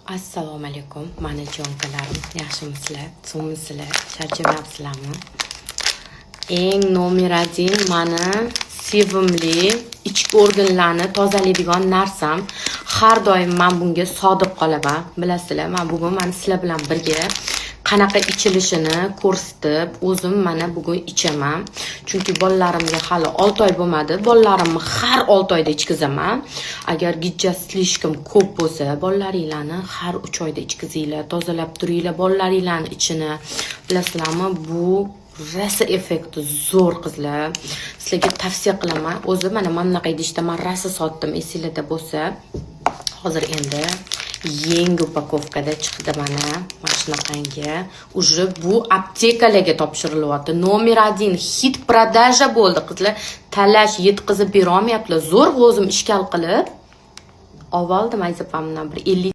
Assalomu alaykum, mani jonkalarim. Yaxshimisizlar, sog'misizlar, charchamayapsizlarmi? Eng номер один, mani sevimli ichki organlarni tozalaydigan narsam. Har doim man bunga sodiq qolaman, bilasizlar. Man bugun mana sizlar bilan birga qanaqa ichilishini ko'rsatib, o'zim mana bugun ichaman. Chunki bolalarimga hali 6 oy bo'lmadi. Bolalarimni har 6 oyda ichkizaman. Agar gijjasi слишком ko'p bo'lsa, bolalaringlarni har 3 oyda ichkizinglar, tozalab turinglar bolalaringlarni ichini. Bilasizlarmi, bu rosa effekti zo'r, qizlar. Sizlarga tavsiya qilaman. O'zi mana bunaqa idishda man rosa sotdim, esinglarda bo'lsa. Hozir endi yangi упаковка da chiqdi, mana shunaqangi. Уже bu aptekalarga topshirilyapti. Номер один, хит продажа bo'ldi, qizlar. Talash, yetkazib berolmayaptilar. Zo'rg'a o'zim ishkal qilib olib oldim Ayzapamdan bir 50.